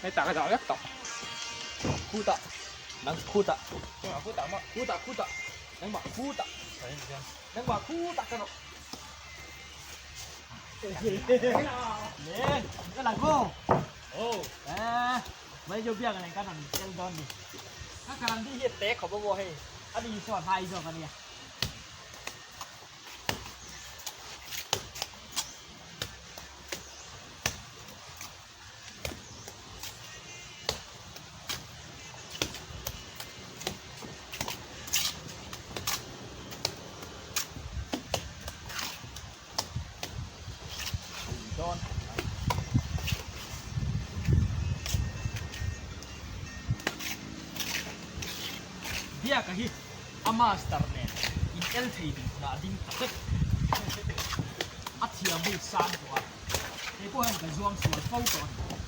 Hetah ka dah vek tawh. Khutah nang khutah. Engmah khutah maw? Khutah khutah nangmah khutah. Nangmah khutah ka rawh. Le, ka lang ko. Oh. Eh, mai jo biak này kan an tel don ni. Ka karan di hi te khop bo hei. Ani so hai zo kan ya. Dawn Biaka hi a master nen in el thei dinhmunah a ding ta vek. A thiam hi sang tawh a. Kei pawh hian ka zuam sual fo tawh a ni.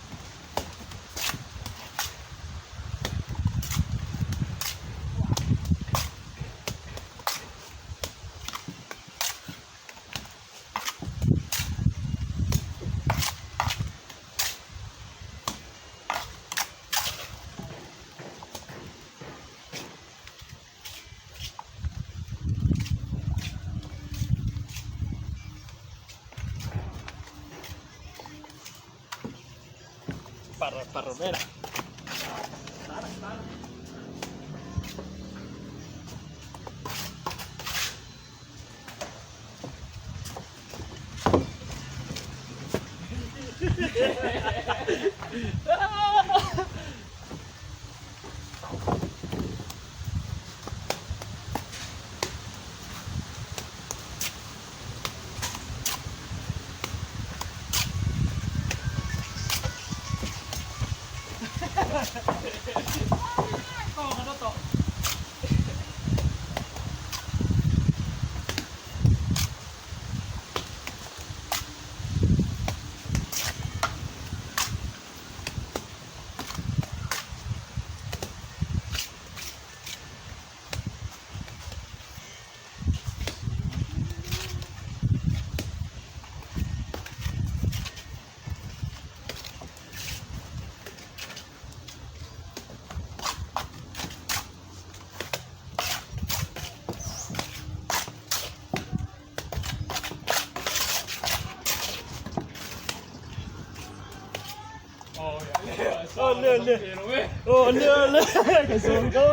Par par vel a. Oh, le le. Oh, le le. Ka zuam ko.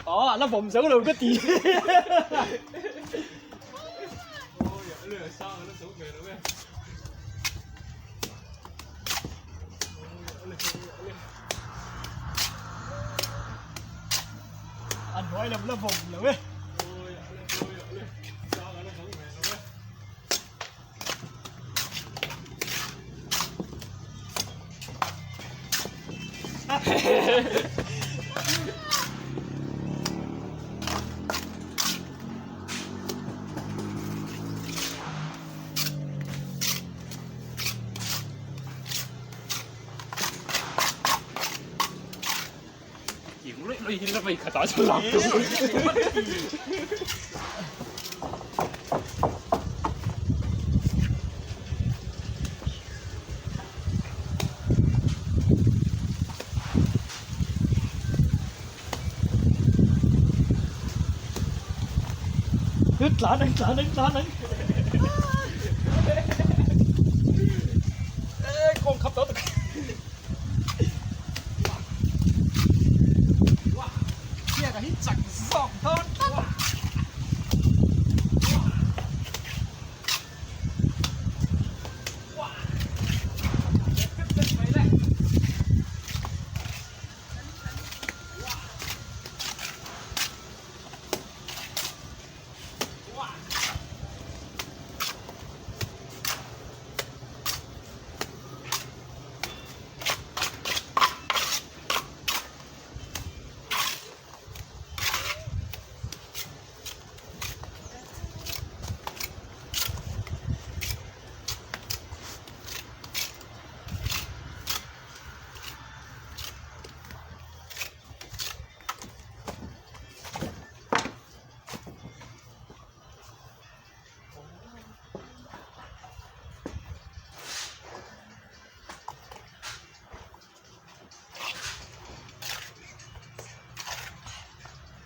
Oh, la bom zo lo ka ti. An hnuai lam la vawm lo e. Tlan ang tlan ang tlan ang. Kawng khap tawh tak. Biaka hi chak zawk dawn tlat.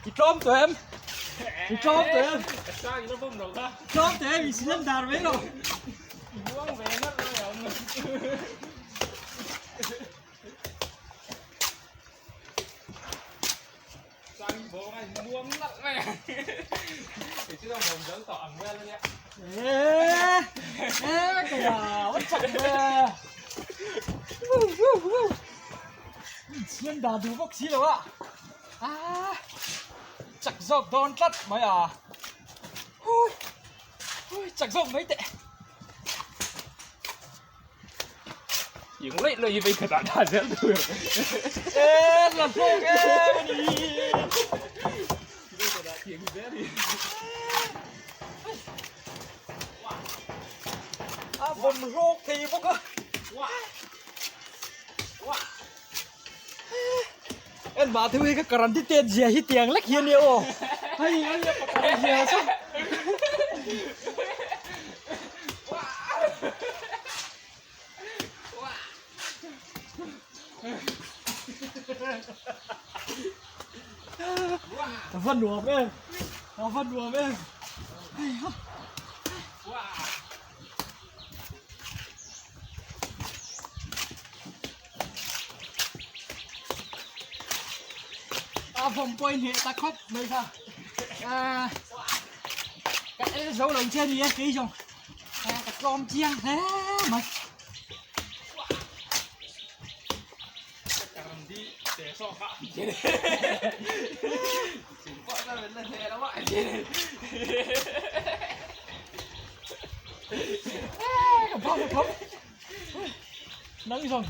I tlawm tawh em? I tlawm tawh em? Ka sang in a bawm lo kha. Tlawm tawh em? I cylinder mai lo. I buang ve ngat mai a awm lo. Sang i bawng a in muang nalh mai a. Kei chu chuan bawm zo tawh ang vel a nia. Eee! Eee ka ya, a chak ve. Woo woo woo. Cylinder duh bawk si lo a. Ah! Chak zawk dawn tlat mai a. Hui! Hui! Chak zawk mai teh. Eng laih laih hi vei khat ah dah zel tur. Eh, la hlawk em a ni. Vei khat ah tiang zel hi. A bawm hlawk thei bawk a. En mah theu hi ka karanti tet zia hi tiang lek hi a nia aw. Hei a nia pakhat zia chu. A va nuam em a va nuam em hei ha. A vawm pawh in hneh ta khawp mai kha ah ka el zo lo che a ni e kei zawng ah ka tlawm chiang hle mai. Ka bang a kham. Nang zawng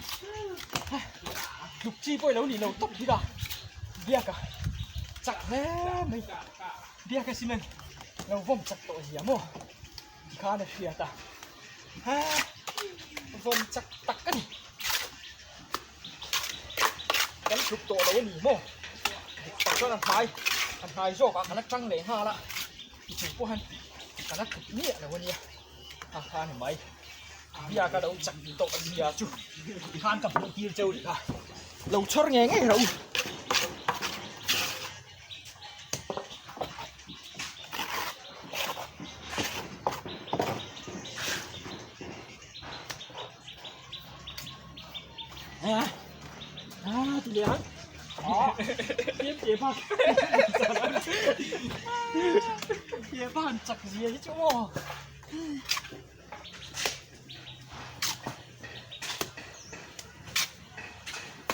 tluk chi pawh i lo nih lo tawp hi ka biak a chak hle mai biak a cement lo vawm chak tawh zia maw tikhan a hriat a vawm chak tak a ni kan tluk tawh lo a ni maw dik tak chuan a hnai a hnai zawk ah kan la tang leh nghal a tichung pawh hian kan la tluk miah lo a nia. A kha ni mai biak a lo chak tawh zia chu tikhan ka hmuh tir cheu rih kha lo chhawr ngei ngei rawh u. À, à, thì liền. Đó, tiếp tiếp ba. Tiếp ba chặt gì ấy chứ.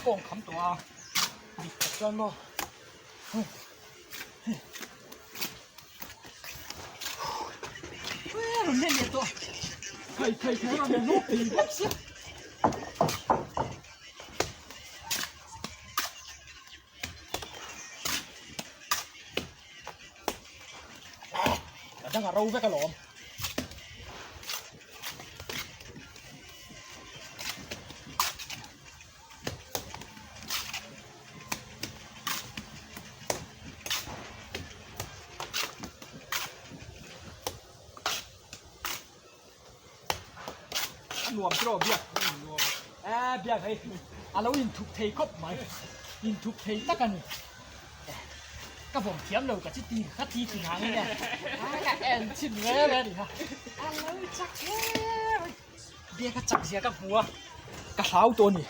Kawng kham tawh a, dik tak chuan maw. Rawn let leh tawh thei thei thei rawn lut thei bawk sia. A dang a ro vek alawm. A nuam tiraw biak a biak hei a lo inthup thei khawp mai inthup thei tak a ni ka vawm thiam lo ka chi ti ka ti thin ang ania ka en chhin reng a ni kha a lo chak hle mai. Biak a chak zia ka hmu a, ka hlau tawh a ni.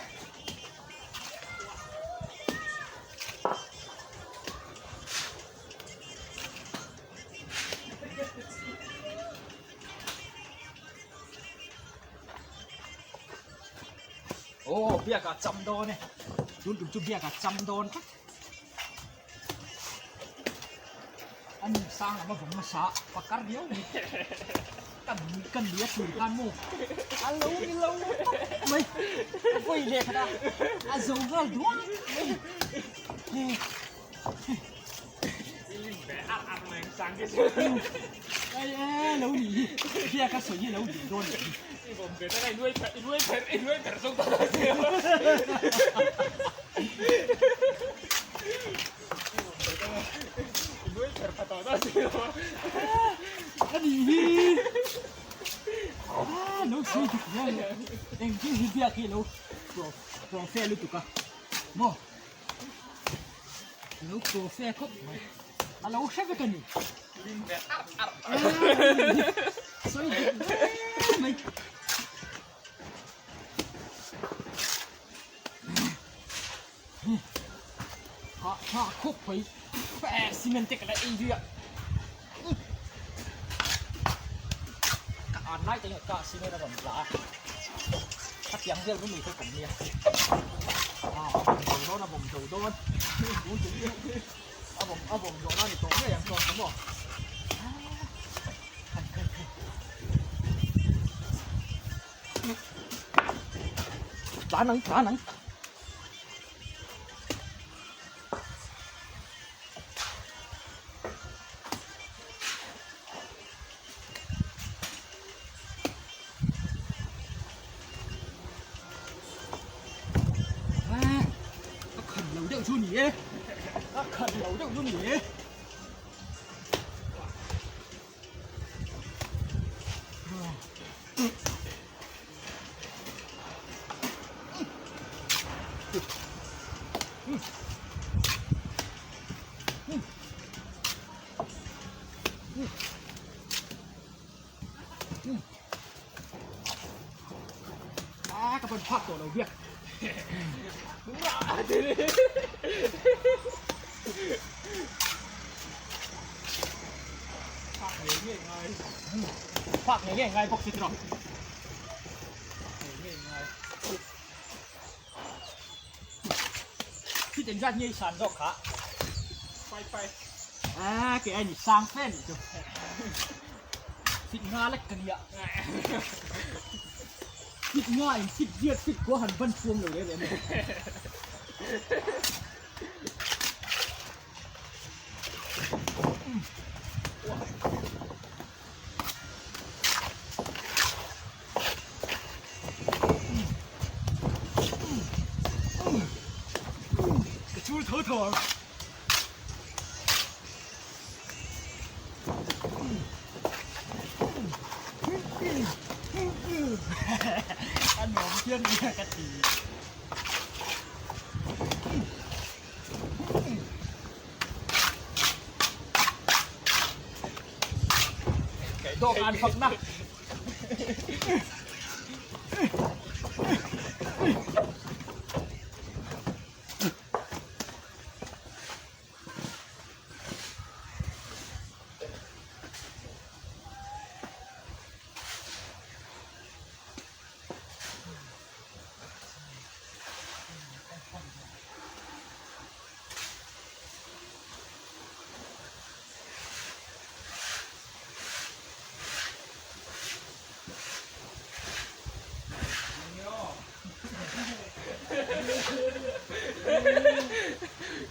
Aw biak a cham dawn e, tun tum chu biak a cham dawn tlat. A nu sang lam a vawng nasa a, pakar riau mai. Ka nui ka nui a tur khan maw a lo ni lo tawp mai. Ka vawi leh khat a, a zo nghal duai mai. Ai e lo nih hi, biak a sawi hi lo dik dawn nih hi. A nih hi lo sawi dik hle a ni engkim hi biak hi a lo profe lutuk a maw. Lo ko fe khawp mai. A lo hre vek a ni. Lim ve ar ar. Sawi dik hle mai. Ha ha khawp mai. Cement te ka la ei zui a. Ka an lai te ka cement a rawn tla a. Khatiang vel chu mi kha kan nia. A bawm zo dawn a bawm zo dawn. A bawm a bawm zawh nan i tawh ngei ang chuan ka maw. Tlan ang tlan ang. A khan lo deuh chu ni e a khan lo deuh chu ni e A ka ban phak tawh lo biak. Phak ngei ngei ngai. Phak ngei ngei ngai bawk si tiraw. Ngei ngei ngai. Fit engzat nge i san zawk kha? Pai pai. A ke ai ni sang fe ni chu. Fit nga lek ka nia. Fit nga in fit riat fit kua han ban chuang lo reng reng. Ka chul tho tho ang. A nuam hian nia ka ti. Dawhkan fakna.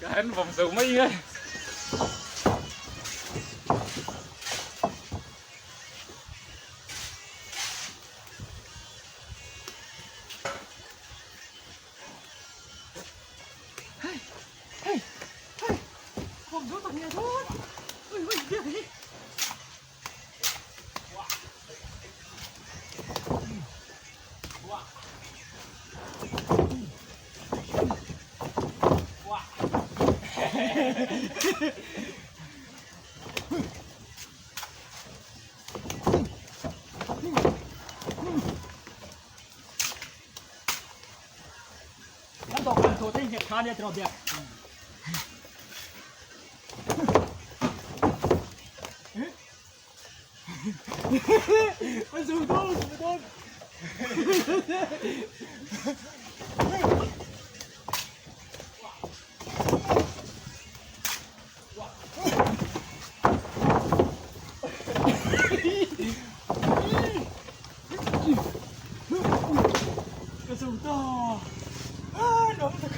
Ka han vawm zo mai nge. Hei, hei, hei, vawm zo tak nge dawn. Ui, ui, biak hi. Kan dawhkan tawh te hi nghet kha ania tiraw biak. An zo dawn, zo dawn. Ka zo ta. Ah, nuam tak.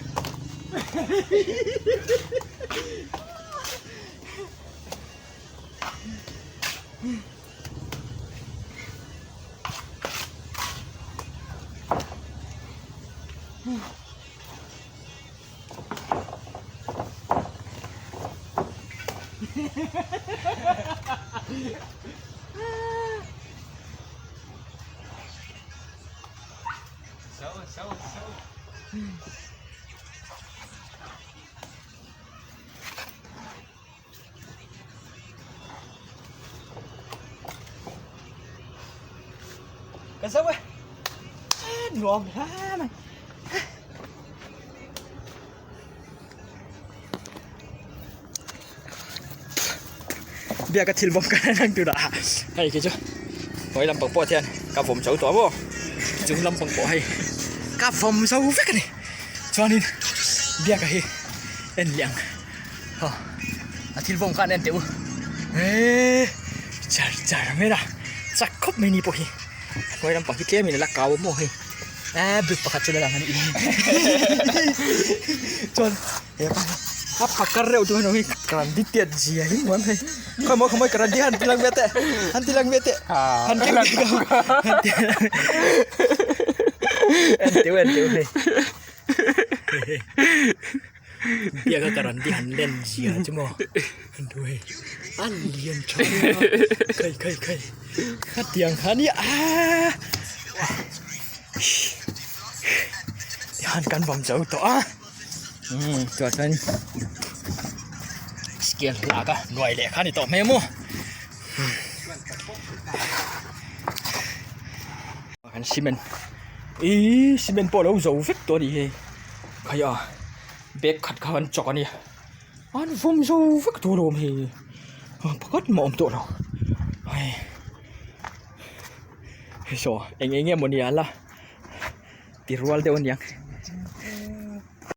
Zo, zo, zo. Ka zo e. Nuam hle mai. Biaka thil bawm ka reng tur a hei khi chu hawi lampang pawh hian ka vawm zo tawh maw chung lampang pawh hei ka vawm zo vek a ni chuanin biaka hi en leh ang haw a thil bawm kha an en teh u eee char char mai a chak khawp mai ni pawh hi hawi lampang hi tlem in a la kau maw hei eee brick pakhat chu la lang a ni chuan. A phakar reuh chu henu hi karandi tiat zia hi hmuh an hei khawimaw khawimaw karandi han ti lang ve teh han ti lang ve teh han ti lang han ti lang en teuh en teuh hei hei biaka karandi han len zia chu maw han tu hei a lian tha khai khai khai khatiang kha nia aaa tihian kan vawm zo tawh a. Umm chuan chuan scale lak a nuai leh kha a ni tawh hmel maw kan cement ihh cement pawh a lo zo vek tawh a nih hi khai a bag khat kha an chawk a nia an vawm zo vek tawh alawm hei pakhat mah a awm tawh lo hei saw eng eng nge mawni a la ti rual deuh a niang.